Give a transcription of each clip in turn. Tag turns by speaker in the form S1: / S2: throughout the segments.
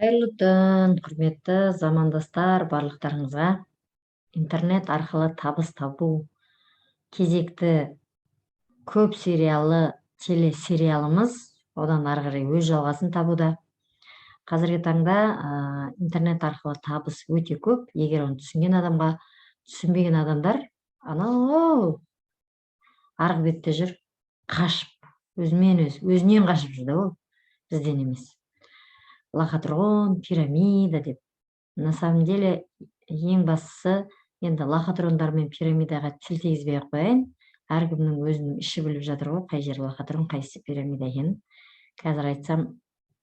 S1: Қайырлы түн, құрметті замандастар, барлықтарыңызға! Интернет арқылы табыс табу кезекті көп сериалы, телесериалымыз одан ары қарай өз жалғасын табуда. Қазіргі таңда интернет арқылы табыс өте көп, егер оны түсінген адамға. Түсінбеген адамдар анау арғы бетте жүр, қашып, өзімен өзі, өзінен қашып жүр да, ол бізден емес. Лохотрон, пирамида деп. На самом деле, ең бастысы, енді лохотрондар мен пирамидаға тіл тигізбей ақ қояйын. Әркімнің өзінің іші біліп жатыр ғой, қай жері лохотрон, қайсысы пирамида екенін. Қазір айтсам,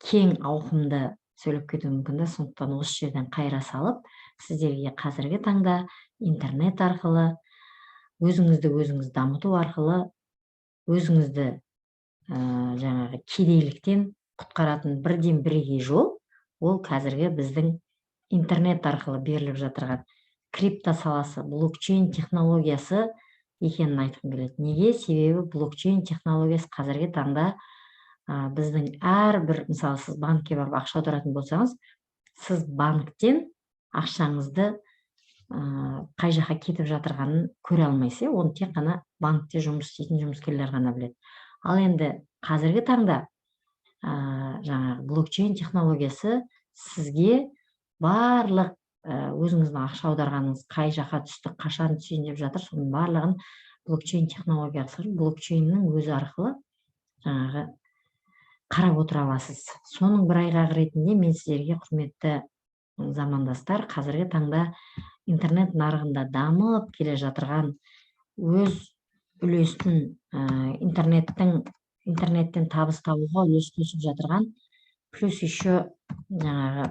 S1: кең ауқымды сөйлеп кетуім мүмкін да. Сондықтан осы жерден қайыра салып, сіздерге қазіргі таңда интернет арқылы өзіңізді өзіңіз дамыту арқылы өзіңізді жаңағы кедейліктен құтқаратын бірден бірегей жол — ол қазіргі біздің интернет арқылы беріліп жатырған крипто саласы, блокчейн технологиясы екенін айтқым келеді. Неге? Себебі блокчейн технологиясы қазіргі таңда біздің әрбір, мысалы, сіз банкке барып ақша аударатын болсаңыз, сіз банктен ақшаңызды қай жаққа кетіп жатырғанын көре алмайсыз, иә. Оны тек қана банкте жұмыс істейтін жұмыскерлер ғана біледі. Ал енді қазіргі таңда жаңағы блокчейн технологиясы сізге барлық өзіңіздің ақша аударғаныңыз қай жаққа түсті, қашан түсейін деп жатыр, соның барлығын блокчейн технологиясы, блокчейннің өзі арқылы жаңағы қарап отыра аласыз. Соның бір айғағы ретінде мен сіздерге, құрметті замандастар, қазіргі таңда интернет нарығында дамып келе жатырған, өз үлесін интернеттен табыс табуға үлес қосып жатырған, плюс еще жаңағы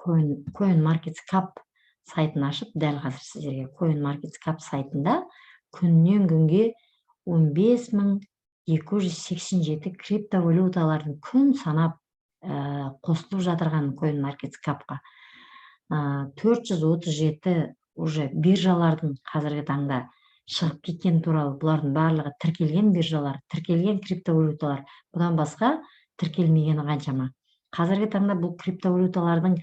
S1: CoinMarketCap сайтын ашып, дәл қазір сіздерге CoinMarketCap сайтында күннен күнге 15 287 криптовалюталардың күн санап қосылып жатырған CoinMarketCapқа, 437 уже биржалардың қазіргі таңда шығып кеткені туралы. Бұлардың барлығы тіркелген биржалар, тіркелген криптовалюталар. Бұдан басқа тіркелмегені қаншама? Қазіргі таңда бұл криптовалюталардың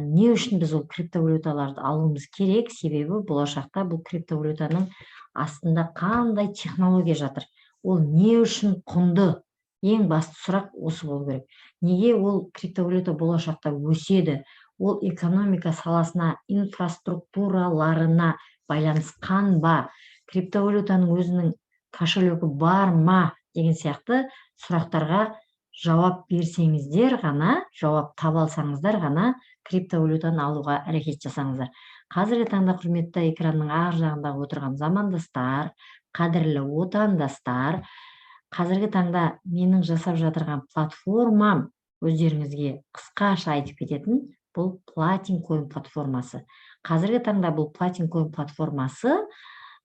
S1: не үшін біз ол криптовалюталарды алуымыз керек? Себебі болашақта бұл криптовалютаның астында қандай технология жатыр, ол не үшін құнды? Ең басты сұрақ осы болу керек. Неге ол криптовалюта болашақта өседі? Ол экономика саласына, инфраструктураларына байланысқан ба? Криптовалютаның өзінің кошелегі бар ма деген сияқты сұрақтарға жауап берсеңіздер ғана, жауап таба алсаңыздар ғана, криптовалютаны алуға әрекет жасаңыздар. Қазіргі таңда, құрметті экранның ар жағында отырған замандастар, қадірлі отандастар, қазіргі таңда менің жасап жатырған платформам, өздеріңізге қысқаша айтып кететін, бұл Платин Койн платформасы. Қазіргі таңда бұл Платин Койн платформасы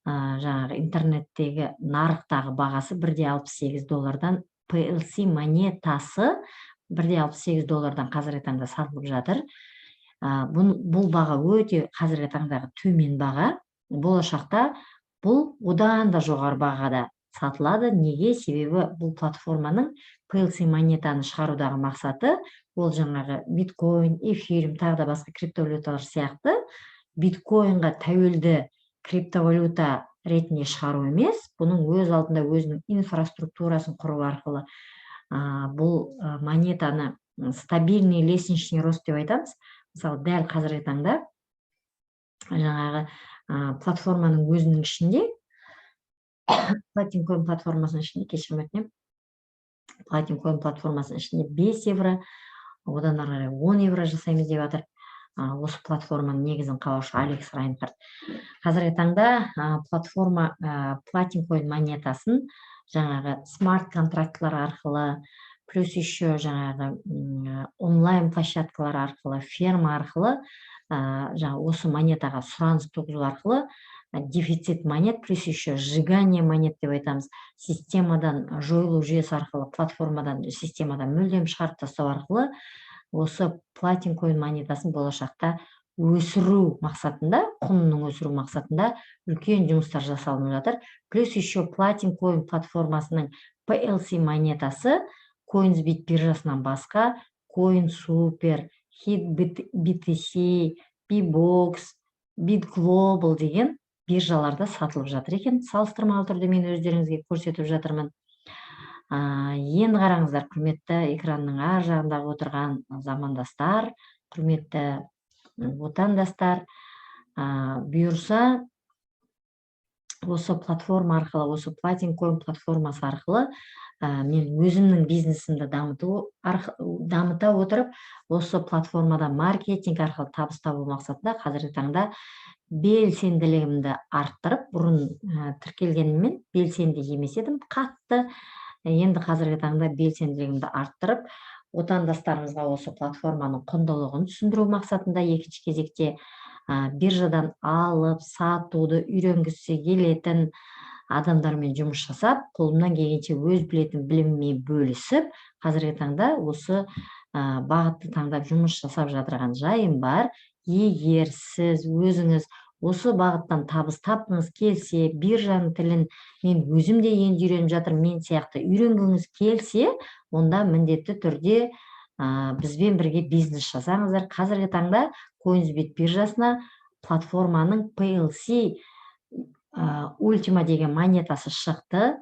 S1: жаңағы интернеттегі нарықтағы бағасы 1,68 доллардан, PLC монетасы 1,68 доллардан қазіргі таңда сатылып жатыр. Бұл баға өте қазіргі таңдағы төмен баға. Болашақта бұл одан да жоғары бағада сатылады. Неге? Себебі бұл платформаның PLC монетаны шығарудағы мақсаты — ол жаңағы биткоин, эфириум, тағы да басқа криптовалюталар сияқты биткоинға тәуелді криптовалюта ретінде шығару емес, бұның өз алдында өзінің инфраструктурасын құру арқылы бұл монетаны стабильный лестничный рост деп айтамыз. Мысалы, дәл қазіргі таңда жаңағы платформаның өзінің ішінде, Платин Койн платформасының ішінде, кешірім өтінемін, Платин Койн платформасының ішінде 5 евро, одан ары қарай 10 евро жасаймыз деп жатыр осы платформаның негізін қалаушы Алекс Райнхард. Қазіргі таңда платформа Платин Койн монетасын жаңағы смарт контрактылар арқылы, плюс еще жаңағы онлайн площадкалар арқылы, ферма арқылы, жаңағы осы монетаға сұраныс туғызу арқылы, дефицит монет, плюс еще сжигание монет деп айтамыз, системадан жойылу жүйесі арқылы, платформадан, системадан мүлдем шығарып тастау арқылы осы Платин Койн монетасын болашақта өсіру мақсатында, құнының өсіру мақсатында үлкен жұмыстар жасалынып жатыр. Плюс еще Платин Койн платформасының PLC монетасы CoinsBit биржасынан басқа CoinSuper, HitBTC, Bibox, BitGlobal деген биржаларда сатылып жатыр екен. Салыстырмалы түрде мен өздеріңізге көрсетіп жатырмын. Енді қараңыздар, құрметті экранның ар жағындағы отырған замандастар, құрметті отандастар, бұйырса, осы платформа арқылы, осы Platin Coin платформасы арқылы мен өзімнің бизнесімді дамыта отырып, осы платформада маркетинг арқылы табыс табу мақсатында қазіргі таңда белсенділігімді арттырып, бұрын тіркелгеніммен белсенді емес едім қатты, енді қазіргі таңда белсенділігімді арттырып, отандастарымызға осы платформаның құндылығын түсіндіру мақсатында, екінші кезекте биржадан алып сатуды үйренгісі келетін адамдармен жұмыс жасап, қолымнан келгенше өз білетін біліміммен бөлісіп, қазіргі таңда осы бағытты таңдап жұмыс жасап жатырған жайым бар. Егер сіз өзіңіз осы бағыттан табыс тапқыңыз келсе, биржаның тілін мен өзім де енді үйреніп жатырмын, мен сияқты үйренгіңіз келсе, онда міндетті түрде бізбен бірге бизнес жасаңыздар. Қазіргі таңда CoinsBit биржасына платформаның PLC Ultima деген монетасы шықты.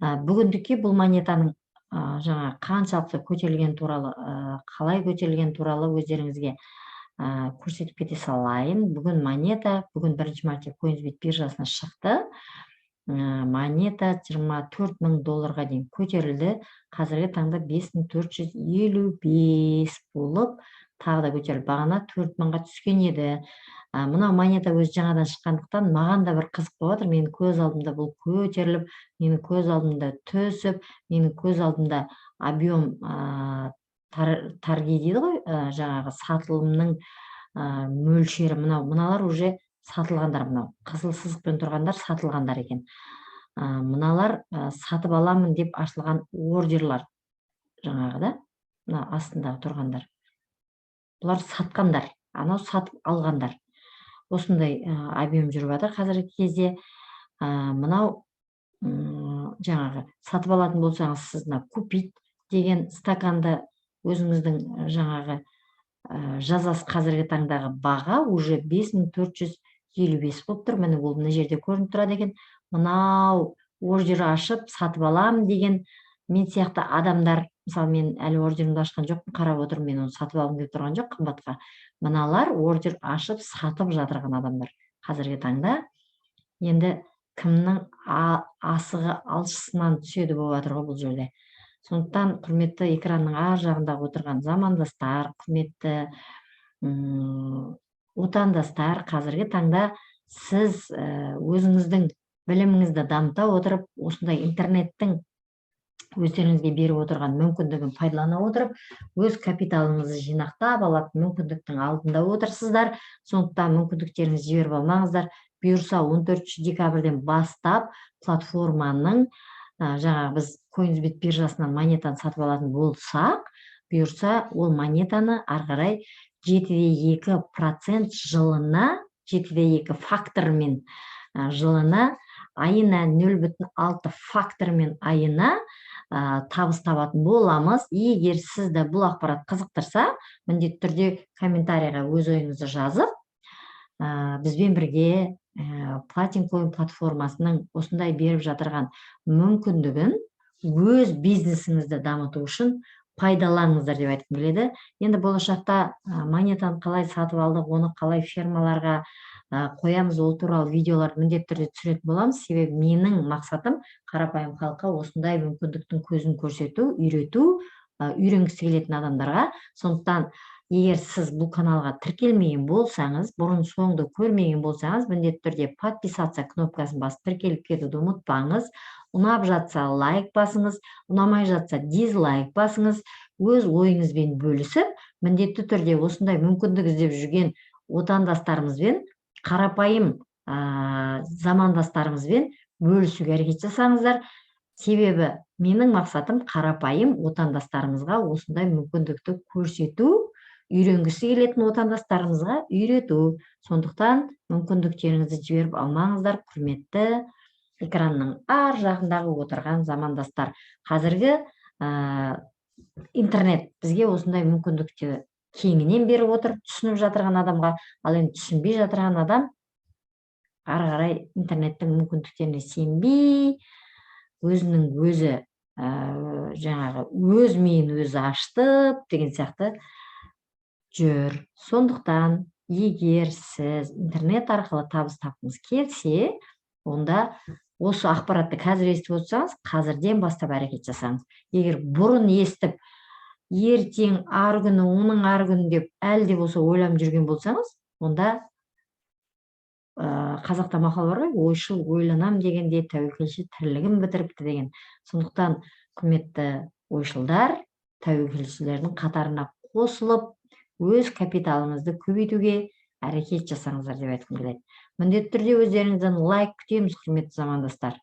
S1: Бүгіндікке бұл монетаның жаңа қаншалықты көтерілген туралы, қалай көтерілген туралы өздеріңізге көрсетіп кете салайын. Бүгін монета, бүгін бірінші мәрте CoinsBit биржасына шықты. Монета 24 мың долларға дейін көтерілді. Қазіргі таңда 5455 болып тағы да көтерілді. Бағана 4 мыңға түскен еді. Мынау монета өзі жаңадан шыққандықтан, маған да бір қызық болып жатыр. Менің көз алдымда бұл көтеріліп, менің көз алдымда түсіп, менің көз алдымда объем торги дейді ғой, жаңағы сатылымның мөлшері. Мынау, мыналар уже сатылғандар, мынау қызыл сызықпен тұрғандар сатылғандар екен. Мыналар сатып аламын деп ашылған ордерлар жаңағы да. Мына астындағы тұрғандар, бұлар сатқандар, анау сатып алғандар. Осындай объем жүріп жатыр қазіргі кезде. Мынау жаңағы сатып алатын болсаңыз, сіз мына «купить» деген стаканды өзіңіздің жаңағы жазасыз. Қазіргі таңдағы баға уже 5455 болып тұр. Міне, ол мына жерде көрініп тұрады екен. Мынау ордер ашып сатып аламын деген мен сияқты адамдар, мысалы, мен әлі ордерімді ашқан жоқпын, қарап отырмын, мен оны сатып алғым келіп тұрған жоқ қымбатқа. Мыналар ордер ашып сатып жатырған адамдар. Қазіргі таңда енді кімнің асығы алшысынан түседі болып жатыр ғой бұл жерде. Сондықтан, құрметті экранның ар жағында отырған замандастар, құрметті отандастар, қазіргі таңда сіз өзіңіздің біліміңізді дамыта отырып, осындай интернеттің өздеріңізге беріп отырған мүмкіндігін пайдалана отырып, өз капиталыңызды жинақтап алатын мүмкіндіктің алдында отырсыздар. Сондықтан мүмкіндіктеріңізді жіберіп алмаңыздар. Бұйырса, 14 декабрьден бастап платформаның жаңағы біз CoinsBit биржасынан монетаны сатып алатын болсақ, бұйырса, ол монетаны ары қарай 7,2% жылына, 7,2 фактормен жылына, айына 0,6 фактормен айына табыс табатын боламыз. Егер сізді бұл ақпарат қызықтырса, міндетті түрде комментарийға өз ойыңызды жазып, бізбен бірге Platin Coin платформасының осындай беріп жатырған мүмкіндігін өз бизнесіңізді дамыту үшін пайдаланыңыздар деп айтқым келеді. Енді болашақта монетаны қалай сатып алдық, оны қалай фермаларға қоямыз, ол туралы видеоларды міндетті түрде түсіретін боламыз. Себебі менің мақсатым қарапайым халыққа осындай мүмкіндіктің көзін көрсету, үйрету, үйренгісі келетін адамдарға. Сондықтан егер сіз бұл каналға тіркелмеген болсаңыз, бұрын соңды көрмеген болсаңыз, міндетті түрде «подписаться» кнопкасын басып, тіркеліп кетуді ұмытпаңыз. Ұнап жатса, лайк басыңыз, ұнамай жатса, дизлайк басыңыз. Өз ойыңызбен бөлісіп, міндетті түрде осындай мүмкіндік іздеп жүрген отандастарымызбен, қарапайым замандастарымызбен бөлісуге әрекет жасаңыздар. Себебі менің мақсатым қарапайым отандастарымызға осындай мүмкіндікті көрсету, үйренгісі келетін отандастарымызға үйрету. Сондықтан мүмкіндіктеріңізді жіберіп алмаңыздар, құрметті экранның ар жағындағы отырған замандастар. Қазіргі Интернет бізге осындай мүмкіндікті кеңінен беріп отыр түсініп жатырған адамға. Ал енді түсінбей жатырған адам ары қарай интернеттің мүмкіндіктеріне сенбей, өзінің өзі жаңағы өз миын өзі аштып деген сияқты жүр. Сондықтан егер сіз интернет арқылы табыс тапқыңыз келсе, онда осы ақпаратты қазір естіп отырсаңыз, қазірден бастап әрекет жасаңыз. Егер бұрын естіп, ертең, арғы күні, оның арғы күні деп әлі де болса ойланып жүрген болсаңыз, онда қазақта мақал бар ғой: «Ойшыл ойланам дегенде, тәуекелші тірлігін бітіріпті» деген. Сондықтан, құрметті ойшылдар, тәуекелшілердің қатарына қосылып, өз капиталыңызды көбейтуге әрекет жасаңыздар деп айтқым келеді. Міндетті түрде өздеріңізден лайк күтеміз, құрметті замандастар.